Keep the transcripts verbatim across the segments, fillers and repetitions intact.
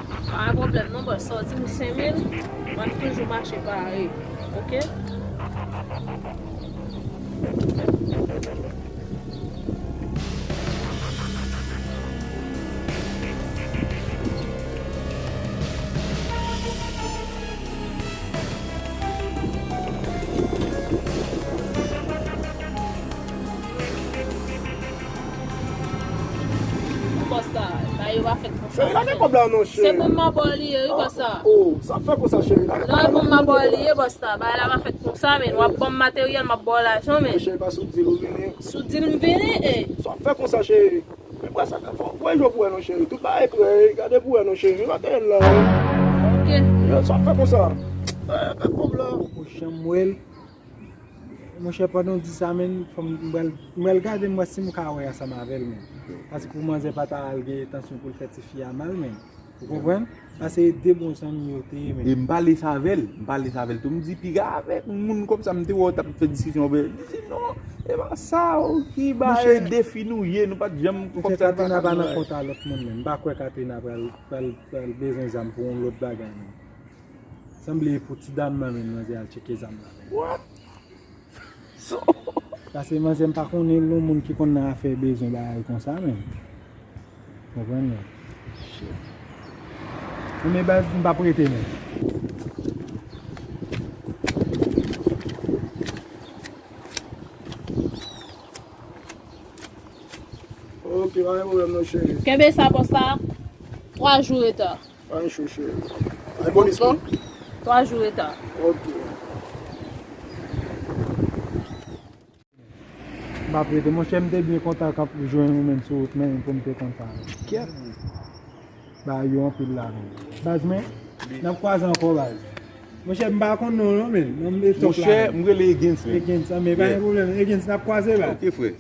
Pa gen pwoblèm non, bòs. Sa w di m senk mil, mwen toujou mache parèy. Oke? Bòs la, bagay yo pa fèt konsa. Cheri, lage kòb la non, cheri. Se pou m ba w li ye, wi, bòs la. Oh, sa fè konsa, cheri. Lage kòb la. Non, e pou m ba w li ye, bòs la. Bagay la pa fèt konsa, men. W ap ban m materyèl, m ap ba w lajan, men. Cheri, pa sou dil ou vini. Sou dil m vini, e. Sa fè konsa, cheri. Men bwa sa ka fò. Wè, yo pou wè non, cheri. Tout bagay prè, gade pou wè non, cheri. Materyèl la, wi. Oke. Yo, sa fè konsa. Eh, lage kòb la. Ou janm wè l. Monchè, pandan w di sa, men, fò m, m pral, m pral gade, m wè si m ka wè ansanm avè l, men. Paske pou manzè pa ta al gen entansyon pou l fè tifi a mal, men. Ou konprann? Paske de bon zanmi yo te ye, men. E m pale sa avè l, m pale sa avè l tou. M di, piga avèk moun kòmsa, m te wè w t ap fè diskisyon avè l. Li di, non, e pa sa, ou ki ba e defi nou ye, nou pa t janm kòmsa. Katrina pa nan kont a lòt moun, men. M pa kwè Katrina pral, pral, pral bezwen zam pou yon lòt bagay, men. Sanble e pou ti dam nan, men, manzè al tcheke zam nan, men. What? So. Paske manzè m pa konnen yon moun ki konn nan afè bezwen bagay konsa, men. Konprann, men. Shit. Men baz, m p ap rete, men. Ok, pa gen pwoblèm non, cheri. Kenbe sa, bòs la. Twa jou reta. Pa gen cho, cheri. Ay, bonis lan? Twa jou reta. Ok. M pa prete, monchè, m te byen kontan kanpe jwenn ou menm sou wout, men pou m te konn sa. Kèt. Ba yo anpil la, men. Baz, men, n ap kwaze ankò, baz. Monchè, m pa konn non, non, men. Non, m te tok la. Monchè, m rele Egens, men. Egens, ah, men pa gen pwoblèm. Egens, n ap kwaze, baz. Ok, frè.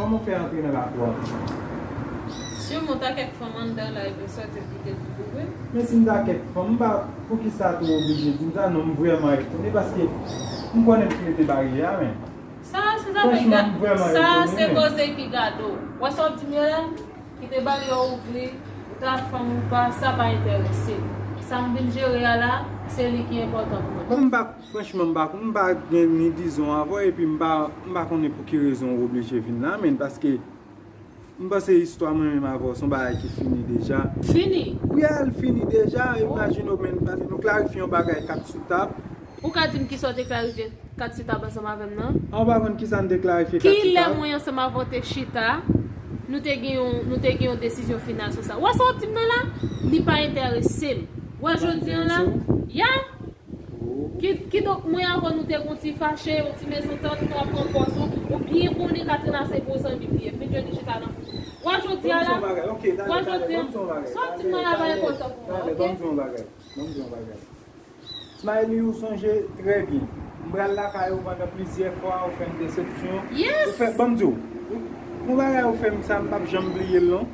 Kòman w fè antre nan lakou a? Siman, ta kèk fanm anndan la, epi w sòti, w kite l pou ouvri. Men si m ta kèk fanm, m pa, poukisa tou oblije di m sa? Non, m vrèman etone, paske m konnen m te mete baryè a, men. Sa se zafè franchman, m vrèman etone, men. Sa se koze ki gade w. Wè sa w di m yo la? Kite baryè w ouvri, ou Sa fanm ou pa, sa pa enterese m. Sa m vin jere a la, se li ki enpòtan pou mwen. Bon, m pa, franchman, m pa, m pa gen ni dizon avè w, epi m pa, m pa konnen pou ki rezon ou oblije vin la, men paske m panse istwa mwen menm avè w se yon bagay ki fini deja. Fini? Wi, al fini deja. Imajine w, men, paske nou klarifye yon bagay kat sou tab. Ou ka di m kisa w te klarifye kat sou tab ansanm avè m nan? An, ou pa konn kisa n te klarifye kat sou tab? Kilè mwen ansanm avè w te chita, nou te gen yon, nou te gen yon desizyon final sou sa. Ou wè sa w ap di m nan la? Li pa enterese m. Ou wè jodi an la? Ya! Ki, kidonk, mwen avè w nou te gon ti fache, yon ti mezantant, nou ap pran pòz ou, ou byen konnen Katrina se bon zanmi m li ye. M vin jwenn li chita nan. Ou wè jodi a la? Ou wè jodi a? Sa w ap di m nan la pa enpòtan pou mwen, oke? Ban m di yon bagay. Smaïly, ou sonje trè byen. M pral lakay ou pandan plizyè fwa, ou fè m desepsyon. Ou fè, ban m di w, yon bagay ou fè m sa, m p ap janm bliye l non.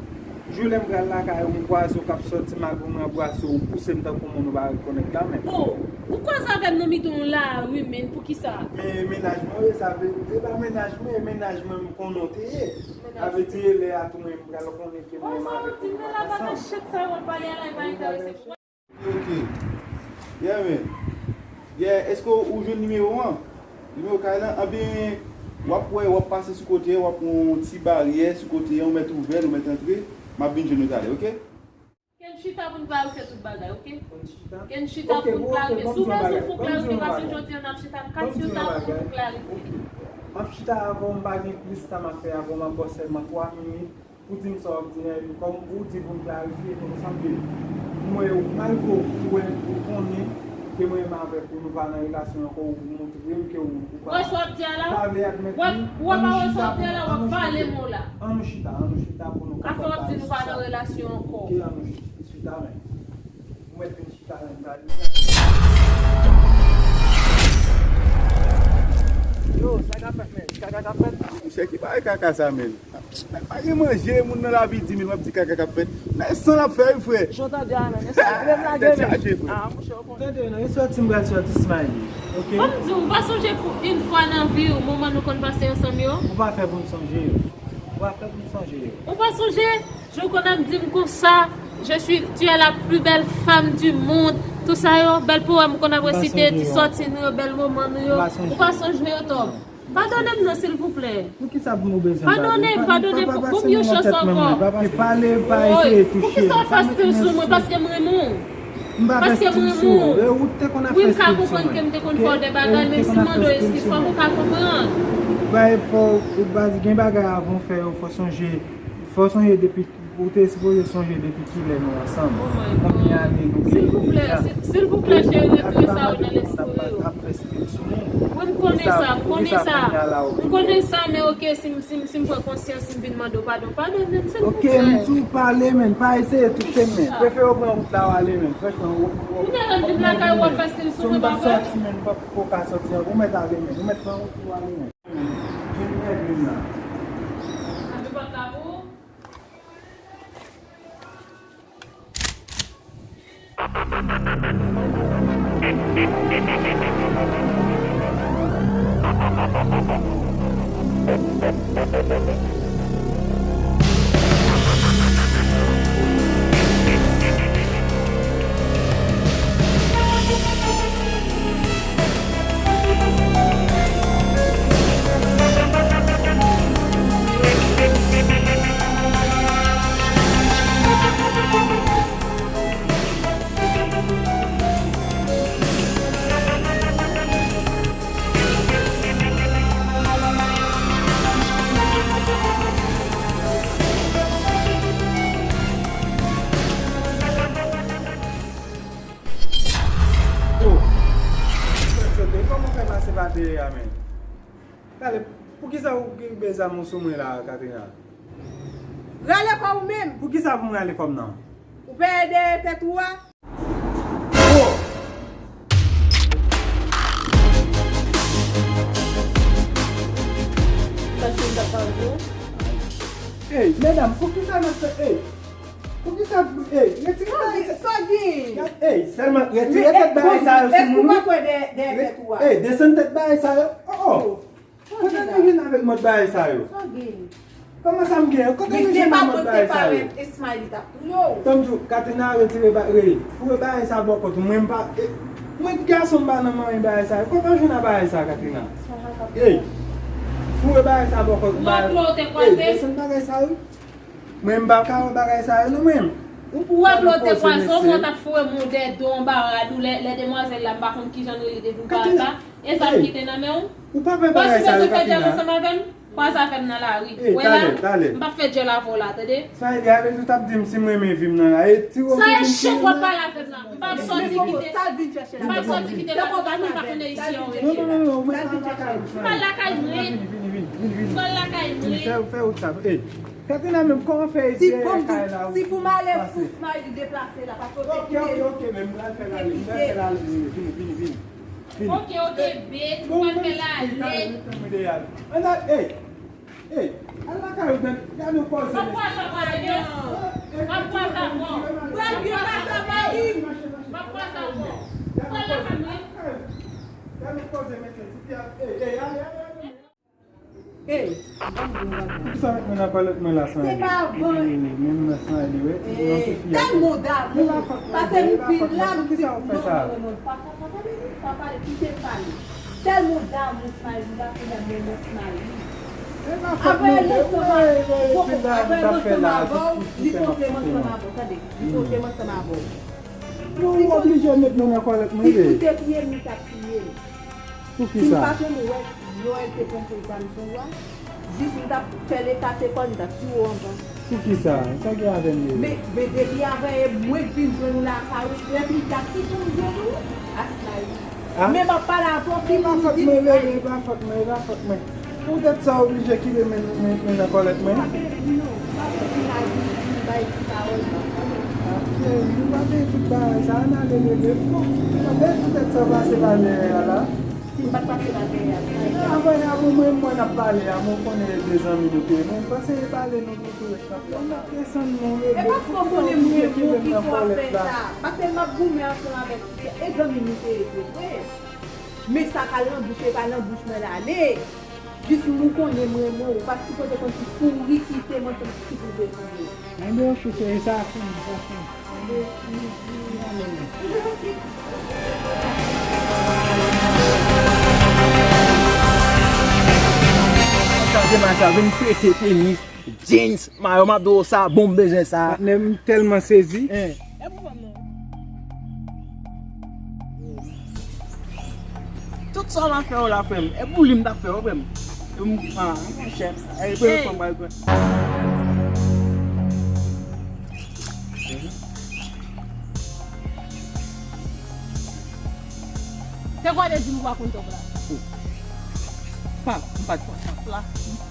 Jou lè m pral lakay ou, m kwaze w k ap sòti, malgre mwen anbrase w, ou pouse m tankou moun ou pa rekonèt la menm. O, ou koze avè m nan mitan yon lari, men poukisa? Men mennaj mwen, wi, sa vle, e pa mennaj mwen, e mennaj mwen m konnen w te ye. Sa vle di, e lè a tou mwen, m pral konnen ke mwen menm avèk ou nou pa t ansanm. Chat sa yo ap pale a la, e pa enterese m. Ok. Yeah, man. Yeah, èske w jwenn nimewo an? Nimewo kay lan? Anben, w ap wè, w ap pase sou kote a, w ap wè yon ti baryè sou kote a, ou mèt ouvè l, ou mèt antre. M ap vin jwenn ou talè, ok? Ken chita pou n klarifye tout bagay, ok? Ken chita pou n klarifye. Si w bezwen pou klarifikasyon jodi an, n ap chita kat sou tab pou n klarifye. M ap chita avè w, m pa gen plis tan m ap fè avè w, m ap ba w sèlman twa minit. Ou di m sa w ap di a, epi kòm ou di pou m klarifye, pou m sanble m wè ou, malgre ou wè, ou konnen ke mwen menm avèk ou nou pa nan relasyon ankò, ou montre m ke ou, ou pa, ou pa vle admèt li. Ann nou chita pou nou, ann nou chita, ann nou chita pou nou kapab bay sou sa. Ok, ann nou chita, chita, men. Ou mèt vin chita, men, m ta di sa. Yo, sa k ap fèt, men? Kaka k ap fèt? Monchè, ki bagay kaka sa, men? Pa gen manje, moun nan lavi di mil, w ap di kaka k ap fèt. Men san l ap fè, wi, frè. Jan w tande a, men, men sa, vle m lage, men. Tèt chaje, frè. Ah, monchè, w konnen. Tande, non, e sòti m pral sòti, Smaïly. Ok? Ban m di w, ou pa sonje pou yon fwa nan vi w, moman nou konn pase ansanm yo? Ou pa fè pou m sonje yo. Ou pa fè pou m sonje yo. Ou pa sonje? Jan w konn ap di m konsa, je suis, tu es la plus belle femme du monde. Tout sa yo, bèl powèm ou konn ap resite, ti sòti nou yo, bèl moman nou yo. Ou pa sonje yo, Tòm? Padone m non, silvouplè. Poukisa pou nou bezwen padone? Padone m, padone m. Ban m yon chans ankò. Pale, pa eseye touche m. Poukisa w fè stil sou mwen? Paske m renmen w. M pa fè stil sou ou. E ou te konn ap fè stil sou mwen. Wi, m ka konprann ke m te konn fè w de bagay, men si m mande w eskiz, fòk ou ka konprann. Bay, fò, ou pa gen bagay avan w fè yo, fò sonje, fò sonje depi, ou te sipoze sonje depi kilè nou ansanm. Konbyen ane nou genyen deja? Silvouplè, silvouplè, cheri, retire sa yo nan lespri w. Wi, m konnen sa, m konnen sa. M konnen sa, men oke, si m, si m, si m pran konsyans, si m vin mande w padon, padone m, silvouplè. Oke, m di w pale, men, pa eseye touche m, men. Prefere w pran wout la w ale, men. Franchman, w, w, ou nève m vin lakay ou ap fè stil sou mwen, pa vre? M p ap sòti, men, m p ap, ou ka sòti ankò, ou mèt ale, men. Ou mèt pran wout ou ale, men. Vin nève m la. Sa fè pa ka pou ou? Yo, kòman w fè pase pa dèyè a, men? Gade, poukisa ou rive zam ou sou mwen la, Katrina? Rale kò w menm! Poukisa pou m rale kò m nan? Ou peye dèyè tèt ou a? Oh! Sa ki m t ap pale pou ou? Ey, medam, poukisa n ap fè, ey? Poukisa, ey, retire bagay sa. Sa gen? Ey, sèlman retire tèt bagay sa yo sou moun, wi. Èske ou pa kwè dèyè, dèyè tèt ou a? Ey, desann tèt bagay sa yo. Oh, oh. Kote nou vin avèk mòd bagay sa yo? Sa gen? Kòman sa m gen? Kote nou jwenn nan mòd bagay sa yo? Mesye, pa mande parèt Smiley t ap touye w. Tann tou, Katrina retire ba, re, foure bagay sa bò kòt ou. Mwen m pa, e, mwen gason m pa nan manyen bagay sa yo. Kote w jwenn nan bagay sa, Katrina? Ey, foure bagay sa bò kòt ou. Ou wè plo w te kwaze? Ey, desann bagay sa yo. Mwen m pa ka wè bagay sa yo non mwen. Ou wè plo w te kwaze, ou pran t ap foure moun dèyè do anba rad ou, lè, lè demwazèl la, m pa konn kijan l rele depi w pa la. E zam ki te nan men w? Ou pa fè bagay sa yo, Katrina. Bòs, mesye, fè djòb ansanm avè m. Kwaze avè m nan lari. Wè la, m p ap fè djòl avè w la, tande? Sa e de avè l ou t ap di m si m renmen vi m nan la. E ti wòf ou vin fini la. Sa e chenk w ap pale avè m la. M p ap sòti kite, m p ap sòti kite la pou pa konn pa konn ayisyen yo rete la. Non, non, non, non, mwen pa lakay ou. M pa lakay mwen. Vini, vini, vini, vini, vini. M pa lakay mwen. Fè, fè wout sa. Ey, Katrina menm, kòman fè e dèyè kay la ou pase? Si pou malè fou Smiley deplase la, paske w te kite. Ok, ok, ok, men m pral fè l ale, m pral fè l ale, vini, vini, vini, vini. Vini. Ok, ok, bet, ou pral fè l ale. Ann al, ey, ey, al lakay ou, gad, gad yon kòze, mesye. M ap kwaze avè w. M ap kwaze avè w. M ap kwaze avè w. M ap kwaze avè w. M pral lakay mwen. Gad yon kòze, mesye, ti fi a, ey, ey, ale, ale, ale. Ey, ban m di w yon bagay. Poukisa w met mwen nan kòlèt mwen la, Smiley? Se pa vre. Ey, men mwen Smiley, wi. Ey, tèlman w damou. Pase m vin la, m di non, non, non, non, pa, pa, pa pale, pa pale, kite m pale. Tèlman w damou Smiley, m pa konn menm Smiley. Avè l ansanm avè w, avè l ansanm avè w, li kontre m ansanm avè w, tande, li kontre m ansanm avè w. Non, ou oblije met mwen nan kòlèt mwen, wi. Si ou te touye m, li t ap touye m. Poukisa? Si m pa t renmen wè, Noël te pran prizam sou ou a, jis m t ap fè l ekate kò l, m t ap tiye w anvan. Poukisa? Sa gen avè m, Noël? Men, men depi avè e mwen k vin jwenn ou lakay ou, frè, m t ap kite w jwenn ou, a Smiley. Men m ap pale avè w, ki moun ki di Smiley? E pa fòt mwen, e pa fòt mwen, e pa fòt mwen. Poutèt sa w oblije kite men, men, men nan kòlèt mwen? Pa pale non, pa pale la di, di bay ti pawòl, pa pale. Ap cheri, nou pa peye tout bagay sa, ann ale rele. Bon, tande, poutèt sa w pase pa dèyè a la. Si m pa t pase pa dèyè a, sa e. Avè a, bon, mwen, mwen n ap pale a, mwen konnen e de zanmi nou te ye. Mwen pase e pale nou tou, tou ret kanpe. Ann ap desann non, rele. E paske w konnen mwen, mwen ki fò ap fè sa. Paske m ap goumen ansanm avèk, e zanmi nou te ye, se vre. Men sa ka nan bouch, e pa nan bouch mwen l ale. Jis m ou konnen m renmen w, ou pa t sipoze konn si kouri kite mwen, se m ki sipoze kouri. Mande yon chou cheri, sa fini, sa fini. Mande yon chou, chou, mande. Sa se machan vin pete tenis, jeans, mayo, m ap di w sa, bon, m bezwen sa. Patnè, m tèlman sezi. Hein. E pou fanm nan. Tout sa w ap fè yo la, frè m, e pou li m t ap fè yo, frè m. E m, ah, monchè, e pou fanm mwen, frè m. Se kwa de di m ou pa konn top la? Pa, m pa t konn top la.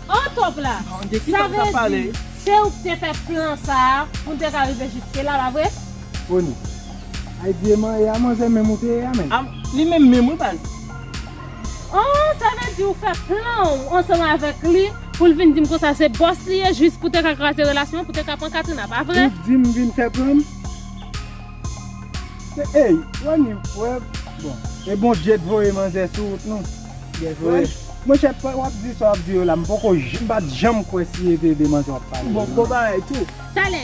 An top la. Sa vle di, se ou ki te fè plan sa a pou n te ka rive jiske la, pa vre? Boni. Ay di e manyen a manzè menm ou te ye a menm. Li menm menm wi baz. Oh, sa vle di ou fè plan ou ansanm avèk li pou l vin di m konsa se bòs li ye jis pou te ka kraze relasyon, pou te ka pran Katrina, pa vre? Ou di m vin fè plan m? Se, ey, wè ni, wè, bon. E Bondye t voye manzè sou wout nou. Monchè, w ap di sa w ap di yo la, m poko j-, m pa t janm kwè si e te de manzè w ap pale. Bon, bon bagay tou. Talè,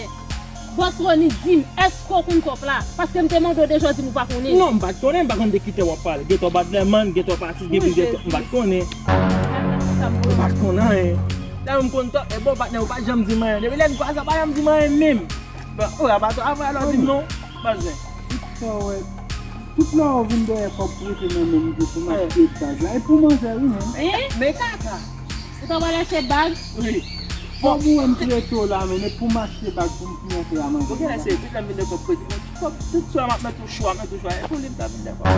bòs Rony di m, èske w konn top la? Paske m te mande w deja, w di m ou pa konnen. Non, m pa t konnen, m pa konn de ki top w ap pale. Gen top Batman, gen top atis, gen plizyè top, m pa t konnen. M pa t konn anyen. Lè m konn top, e bon patnè, ou pa t janm di m anyen. Depi lè n kwaze, ou pa janm di m anyen menm. Bon, ou a pa t, apre alò di m non, pa bezwen. Tout sa w wè, tout lè w vin dèyè kòb prete nan men m pou m achte bag la. E pou manzè wi menm. Men kaka. Ou ta pral achte bag? Wi. Kòb ou wè m prete w la menm, e pou m achte bag pou m finanse a manzè. Ou genlè se tout lè m vin de kòb prete. Tout swa m ap met ou chwa, met ou chwa. E pou li m ta vin de kòb.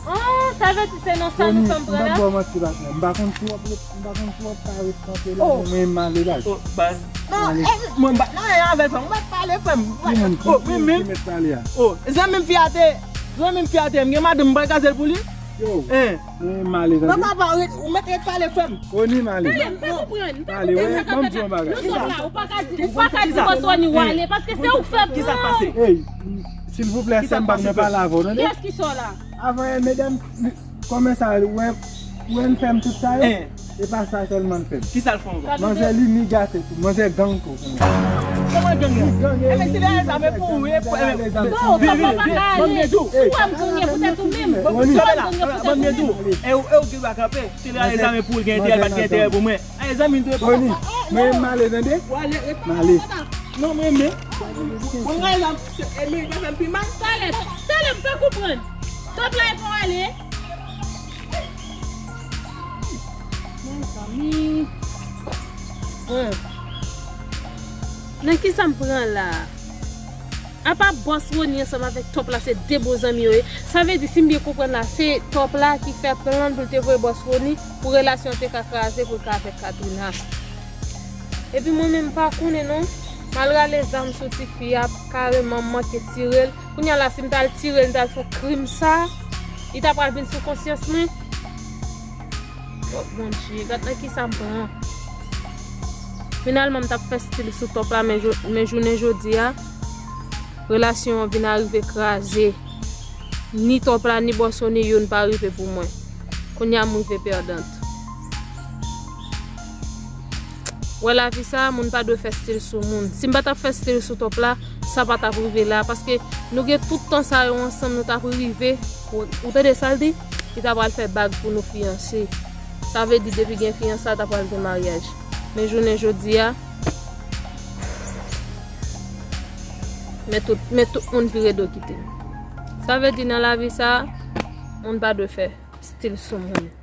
Oh, sa vle di se nan sa nou fè m pran la? M pa konn si w ap, m pa konn si w ap ka ret kanpe la, mwen m ale baz. Oh, baz. Non, mwen m pa t nan anyen avè l, frè m. Ou mèt pale, frè m. Ki moun? Ki moun ki mèt pale a? Oh, zanmi m fi a te, zanmi m fi a te, m gen madanm, m pral kraze l pou li? Yo, mwen m ale tande. Non, papa, ou mèt ret pale, frè m. Rony, m ale. Talè, m pa konprann, m pa konprann sa k ap fèt la. Ou pa ka di, ou pa ka di bòs Rony w ale, paske se ou k fè plan. Ey, silvouplè, sè m, pa bezwen pale avè w, tande? Kiyès ki sa w la? Avan yè, medam, kòmè sa, wè, Ou wè m fè m tout sa yo? E pa sa sèlman l fè m. Kisa l fè ankò? Manzè li ni gate tou, manzè gang tou. Kòman gang la? Li gang, e men si li ale zam e pou ou, e pou, e men. Bon, papa pa ka ale. Si w ap gang, e poutèt ou menm. Bon, si w ap gang, e poutèt ou menm. E ou, e ou gen dwa kanpe. Si li ale zam e pou ou, li gen enterè, pa t gen enterè pou mwen. Ay, zanmi m tou e papa. Mwen m ale, tande? W ale, e papa. M ale. Non, mwen, men. Mwen, ale zam, e men, pa fè m pi mal. Talè, talè, m pa konprann. Top la, e pou w ale. Mezanmi. Bon. Nan kisa m pran la? Apa bòs Rony ansanm avèk Top la se de bon zanmi yo ye. Sa vle di, si m byen konprann la, se Top la ki fè plan pou l te voye bòs Rony pou relasyon an te ka kraze pou l ka avèk Katrina. Epi mwen menm m pa konnen non. M al rale zam sou tifi a, kareman m manke tire l. Kounye a la, si m t al tire l, m t al fè krim sa, li ta pral vin sou konsyans mwen. Oh, Bondye, gad nan kisa m pran. Finalman, m t ap fè stil sou Top la, men, men jounen jodi a, relasyon an vin arive kraze. Ni Top la, ni bòs Rony, youn pa rive pou mwen. Kounye a, m rive pèdant. Wè lavi sa, moun pa dwe fè stil sou moun. Si m pa t ap fè stil sou Top la, sa pa t ap rive la. Paske nou gen tout tan sa yo ansanm, nou t ap rive. Ou, ou tande sa l di? Li ta pral fè bag pou nou fiyanse. Sa vle di depi gen fiyanse, ta pral gen maryaj. Men jounen jodi a, men tout, men tout moun vire do kite m. Sa vle di nan lavi sa, moun pa dwe fè stil sou moun.